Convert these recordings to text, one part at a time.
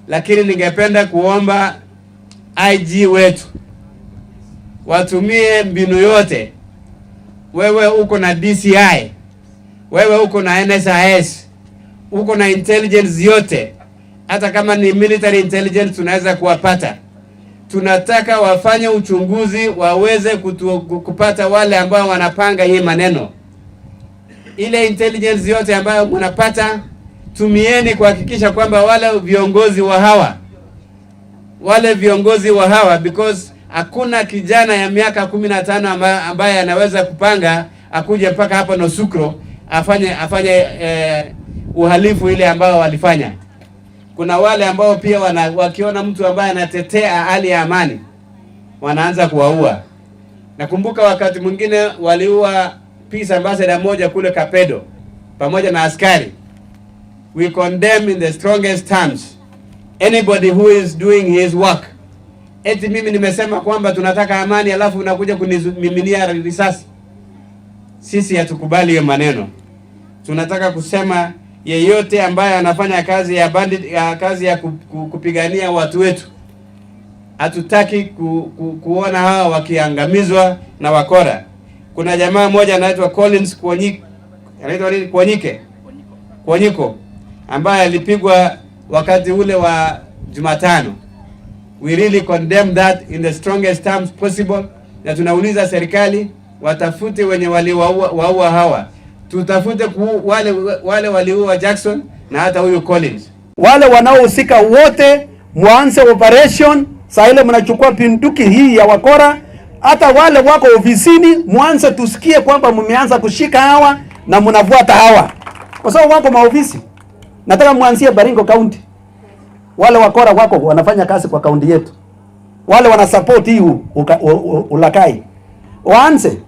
Lakini ningependa kuomba IG wetu watumie mbinu yote. Wewe uko na DCI, wewe uko na NSIS, uko na intelligence yote, hata kama ni military intelligence tunaweza kuwapata. Tunataka wafanye uchunguzi waweze kupata wale ambao wanapanga hii maneno. Ile intelligence yote ambayo mnapata, tumieni kuhakikisha kwamba wale viongozi wa hawa, because hakuna kijana ya miaka 15 ambaye anaweza kupanga akuje mpaka hapa Nosukro afanye uhalifu ile ambao walifanya. Kuna wale ambao pia wakiona mtu ambaye anatetea hali ya amani wanaanza kuwaua. Nakumbuka wakati mwingine waliua peace ambassador moja kule Kapedo pamoja na askari. We condemn in the strongest terms anybody who is doing his work. Eti mimi nimesema kwamba tunataka amani, alafu unakuja kunimiminia risasi. Sisi hatukubali hiyo maneno. Tunataka kusema yeyote ambaye anafanya kazi ya bandit, ya kazi ya kupigania watu wetu, hatutaki kuona hawa wakiangamizwa na wakora. Kuna jamaa mmoja anaitwa Collins Kuonyik, anaitwa nini? Kuonyike, Kuonyiko, ambaye alipigwa wakati ule wa Jumatano. We really condemn that in the strongest terms possible, na tunauliza serikali watafute wenye waliwaua waua hawa, tutafute wale waliua Jackson na hata huyu Collins. Wale wanaohusika wote mwanze operation saa ile mnachukua pinduki hii ya wakora. Hata wale wako ofisini mwanze, tusikie kwamba mmeanza kushika hawa na mnafuata hawa, kwa sababu wako maofisi. Nataka mwanzie Baringo County, wale wakora wako wanafanya kazi kwa kaunti yetu, wale wana support hii ulaghai waanze.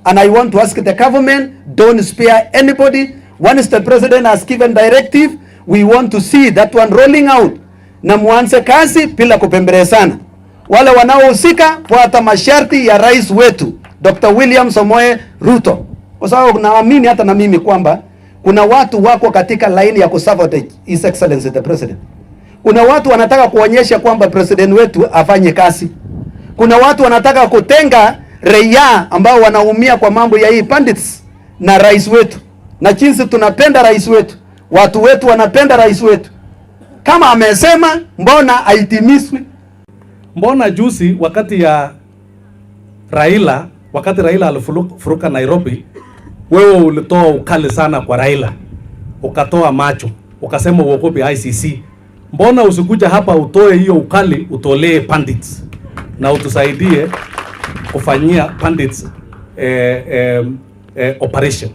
And I want to ask the government, don't spare anybody. Once the president has given directive, we want to see that one rolling out, na muanze kazi bila kupembelezana. Wale wanaohusika, fuata masharti ya rais wetu Dr. William Samoei Ruto, kwa sababu naamini hata na mimi kwamba kuna watu wako katika laini ya kusabotage His Excellency the President. Kuna watu wanataka kuonyesha kwamba president wetu afanye kazi. Kuna watu wanataka kutenga raia ambao wanaumia kwa mambo ya hii bandits na rais wetu, na jinsi tunapenda rais wetu, watu wetu wanapenda rais wetu. Kama amesema, mbona haitimizwi? Mbona juzi wakati ya Raila, wakati Raila alifuruka Nairobi, wewe ulitoa ukali sana kwa Raila, ukatoa macho, ukasema uogope ICC. Mbona usikuja hapa utoe hiyo ukali, utolee bandits na utusaidie kufanyia bandits operation?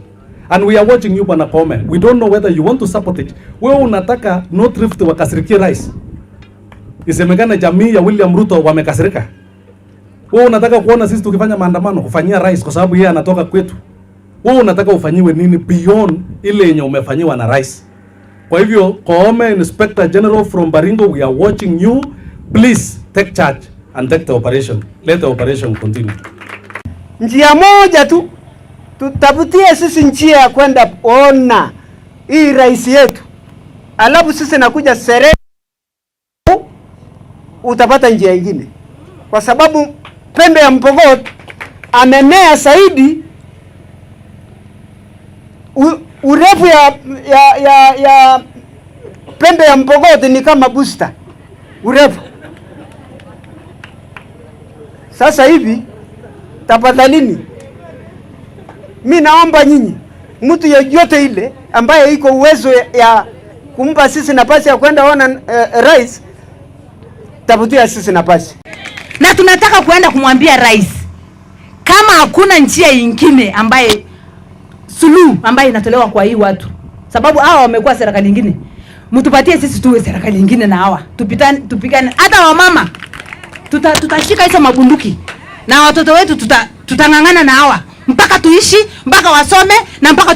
And we are watching you, Bwana Koome. We don't know whether you want to support it. Wewe unataka North Rift wakasirikie rais, isemekane jamii ya William Ruto wamekasirika. Wewe unataka kuona sisi tukifanya maandamano kufanyia rais kwa sababu yeye anatoka kwetu. Wewe unataka ufanyiwe nini beyond ile yenye umefanyiwa na rais? Kwa hivyo Koome, Inspector General from Baringo, we are watching you. Please take charge and take the operation. Let the operation continue. Njia moja tu, tutafutie sisi njia ya kwenda ona hii rais yetu, alafu sisi nakuja sere, utapata njia ingine, kwa sababu pembe ya Mpokot amemea zaidi urefu ya pembe ya Mpokot ni kama booster urefu. Sasa hivi tafadhalini, mi naomba nyinyi, mtu yeyote ile ambaye iko uwezo ya kumpa sisi nafasi ya kwenda ona rais, tafutia sisi nafasi. Na tunataka kuenda kumwambia rais kama hakuna njia ingine ambaye suluhu ambaye inatolewa kwa hii watu, sababu hawa wamekuwa serikali nyingine, mtupatie sisi tuwe serikali nyingine na hawa tupitane, tupigane. Hata wamama tutashika hizo mabunduki na watoto wetu tutang'ang'ana na hawa mpaka tuishi, mpaka wasome na mpaka